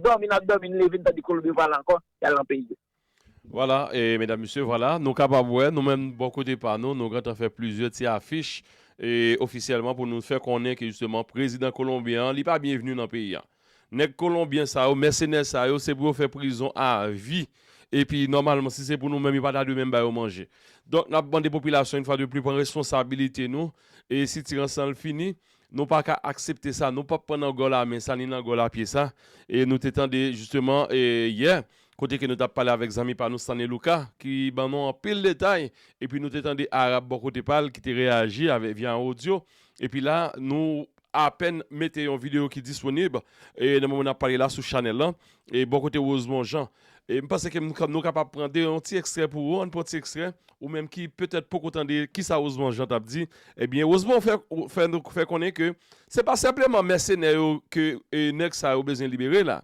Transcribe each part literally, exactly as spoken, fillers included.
Dòmi n ap dòmi, n leve, n tande Kolonbyen yo pale ankò, y al nan peyi yo. Vwala, e medam, mesye, vwala, nou kapab wè, nou menm, bò kote pa nou, nou gentan fè plizyè ti afich, e ofisyèlman pou nou fè konnen ke, jisteman, prezidan kolonbyen an, li pa byenvni nan peyi a. Nèg kolonbyen sa yo, mèsenè sa yo, se pou yo fè prizon avi. Epi, nòmalman, si se pou nou menm, yo pa ta dwe menm ba yo manje. Donk, n ap mande popilasyon, yon fwa de pli, pran responsabilite nou. E si ti ransan l fini, nou pa ka aksepte sa. Nou p ap pran nan gòl a men sa, ni nan gòl a pye sa. E nou te tande, jisteman, e yè, kote ke nou t ap pale avèk zanmi pa nou, Stanley Lucas, ki ban nou anpil detay. Epi nou te tande Arab bò kote pa l, ki te reyaji avèk, via yon odyo. Epi la, nou apèn mete yon videyo ki disponib, e nan moman n ap pale la sou chanèl lan, e bò kote Rosemond Jean. E m panse ke nou, nou kapab pran de yon ti ekstrè pou ou, ann pran ti ekstrè, ou menm ki petèt poko tande kisa Rosemond Jean t ap di. Ebyen, Rosemond fè, fè nou fè konnen ke se pa senpleman mèsenè yo ke e, nèg sa yo bezwen libere la.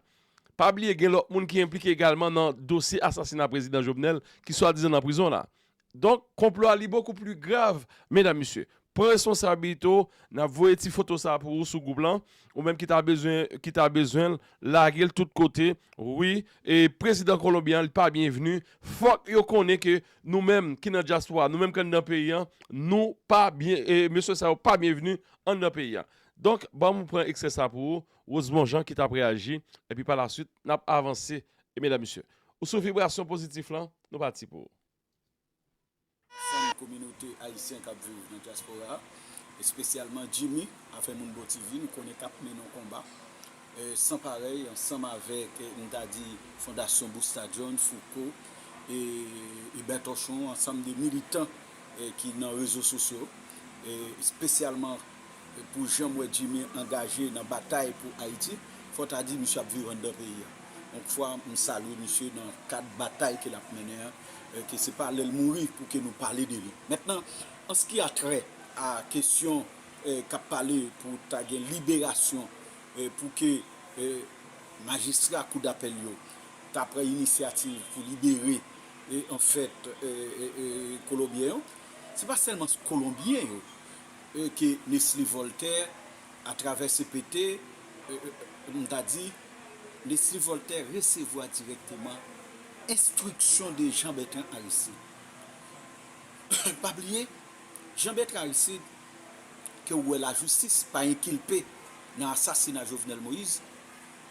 Pa bliye, gen lòt moun ki enplike egalman nan dosye asasina prezidan Jovenel ki swadizan nan prizon la. Donk, konplo a li bokou pli grav, medam, mesye. Pran responsabilite w, n ap voye ti foto sa pou ou sou gwoup lan. Ou menm ki ta bezwen, ki ta bezwen l, lage l tout kote. Wi, e prezidan kolonbyen an, li pa byenvni. Fòk yo konnen ke nou menm ki nan dyaspora, nou menm ki anndan peyi an, nou pa byen, e mesye sa yo pa byenvni anndan peyi a. Donk, ban m pran ekstrè sa pou ou, Rosemond Jean ki t ap reyaji, epi pa laswit, n ap avanse, e medam, mesye. Ou sou vibrasyon pozitif lan, nou pati pou ou. Ansanm kominote ayisyen k ap viv nan dyaspora a, espesyalman Jimmy, Afè Moun Bon T V, nou konnen k ap mennen yon konba e, san parèy ansanm avèk, e, m ta di, Fondasyon Busta John, Fouco, e, Hubert Torchon, ansanm de militan e, ki nan rezo sosyo, e, espesyalman e, pou jan m wè Jimmy angaje nan batay pou Ayiti, fò w ta di misye ap viv anndan peyi a. Yon fwa, m salye misye nan kad batay ke l ap mennen an, e, ke se pa lè l mouri pou ke nou pale de li. Mentnan, an ce qui a trait a kesyon e, k ap pale pou ta gen liberasyon e, pou ke e, majistra koudapèl yo ta pran inisyativ pou libere e, anfèt e, e, e, kolonbyen yo, se pa sèlman kolonbyen yo e, ke Nesly Voltaire, atravè C P T, e, e, m ta di, Nesly Voltaire resevwa dirèkteman enstriksyon de Jean Bertrand Aristide. Pa bliye, Jean Bertrand Aristide, ke w wè lajistis pa enkilpe nan asasina Jovenel Moïse,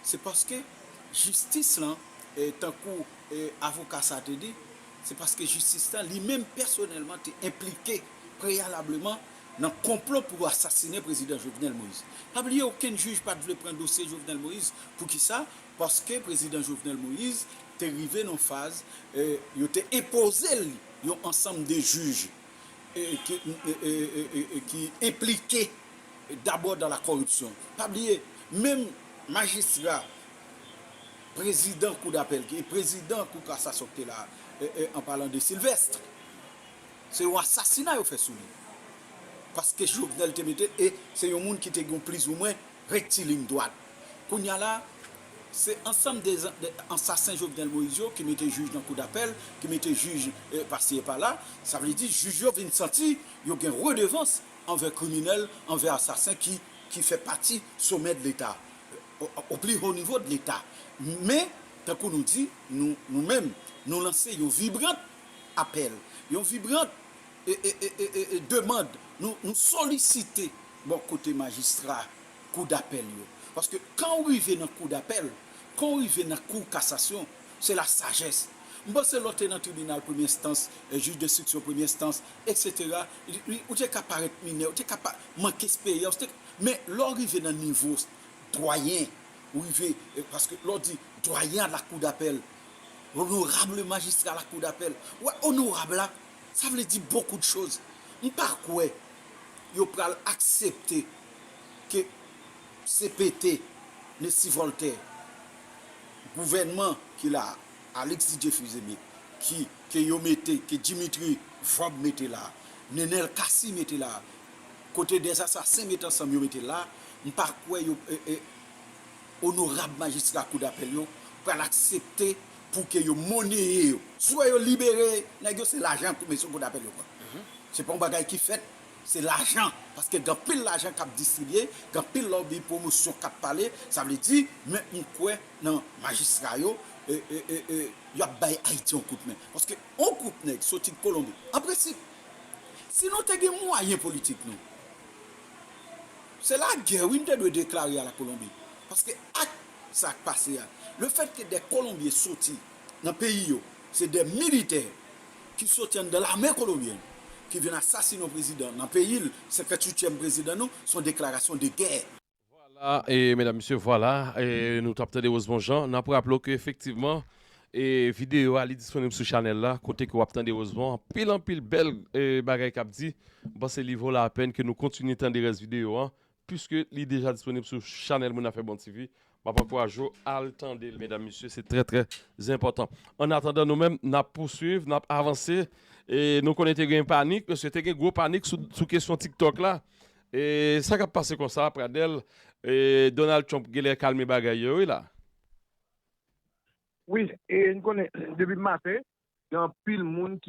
se paske jistis lan, e, tankou e, avoka sa te di, se paske jistis lan li menm pèsonèlman te enplike preyalableman nan konplo pou asasinen prezidan Jovenel Moïse. Pa bliye, okenn jij pa t vle pran dosye Jovenel Moïse. Poukisa? Paske prezidan Jovenel Moïse te rive nan faz e, yo te enpoze l yon ansanm de jij e, ki, e, e, e, e, e, ki enplike dabò dan la koripsyon. Pa bliye, menm majistra, prezidan kou dapèl, ki prezidan kou kasasyon ki te la, e, e, an palan de Sylvestre, se yon asasina yo fè sou li. Paske Jovenel te mete, e se yon moun ki te gen plizoumwen rektilign dwat. Kounye a la, se ansanm de, de ansasen Jovenel Moïse yo ki mete jij nan kou dapèl, ki mete jij e, pasi e pala. Sa vle di jij yo vin santi yo gen redevans anvè kriminèl, anvè asasen ki, ki fè pati somè de Leta, o, o pli ho nivo de Leta. Men, tankou nou di, nou, nou menm, nou lanse yon vibrant apèl, yon vibrant e, e, e, e, e, e demann, nou, nou solisite bò kote majistra kou dapèl yo. Paske kan w rive nan kou dapèl, kan w rive nan kou kasasyon, se la sajès. M panse lè w te nan tribinal premye enstans, e, jij denstriksyon premye enstans, etsetera, li, li, ou te ka parèt minè, ou te ka pa, manke esperyans, te, men lè w rive nan nivo dwayen, ou rive, e, paske lè w di dwayen a la kou dapèl, onorab majistra la kou dapèl, w wè onorab la, sa vle di bokou de choz. M pa kwè yo pral aksepte ke C P T, Nesly Voltaire, gouvènman ki la, Alix Didier Fils-Aimé, ki, ke yo mete, ke Dimitri Vorbe mete la, Nenel Cassy mete la, kote dè asasen mete ansanm yo mete la, m pa kwè yo, e, e, onorab majistra kou dapèl yo pral aksepte pou ke yo moneye yo. Si w wè yo libere nèg yo, se lajan komisyon kou dapèl yo pran. Se pa yon bagay ki fèt, Se lajan, paske gen anpil lajan k ap distribye, gen anpil lòbi pwomosyon k ap pale, sa vle di, men m kwè nan majistra yo, e, e, e, e, y ap bay Ayiti yon kout men. Paske yon gwoup nèg soti Kolonbi, an prensip, si nou te gen mwayen politik nou, se lagè wi n te dwe deklare a la Kolonbi. Paske ak sa k pase a, le fèt ke de Kolonbyen soti nan peyi yo, se de militè ki soti anndan lame kolonbyèn, ki vin asasine yon prezidan nan peyi l, senkantuityèm prezidan nou, se yon deklarasyon de gè. Vwala, e medam, mesye, vwala, e nou t ap tande Rosemond Jean. N ap raple w ke efektivman, e videyo a, li disponib sou chanèl la, kote ke w ap tande Rosemond, anpil, anpil bèl e bagay k ap di. M panse li vo lapèn ke nou kontinye tande rès videyo an, piske li deja disponib sou chanèl Moun Afè Bon T V. M ap ankouraje w al tande l, medam, mesye, se trè, trè enpòtan. Annatandan, nou menm, n ap pouswiv, n ap avanse. E nou konnen te gen panik, paske te gen gwo panik sou, sou kesyon TikTok la. E sa k ap pase konsa, Pradel? E Donald Trump genlè kalme bagay yo, wi, la. Wi, e n konnen, depi maten, gen anpil moun ki